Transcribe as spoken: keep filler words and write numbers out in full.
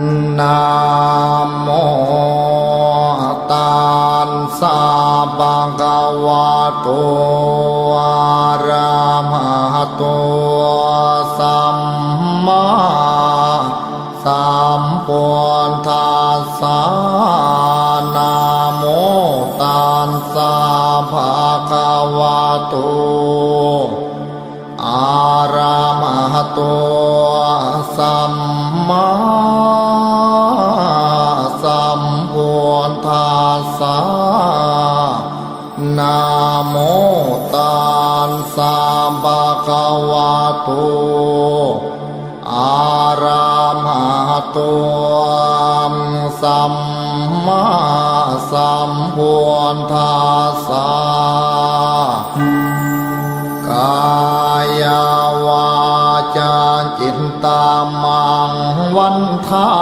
Namo tassa bhagavato arahato sammāsambuddhassa. Namo tassa bhagavato arahato sammāsambuddhassa. Namo tassa bhagavato arahato sammāsambuddhassa. Kāyavācācittamaṃ vandānaṃ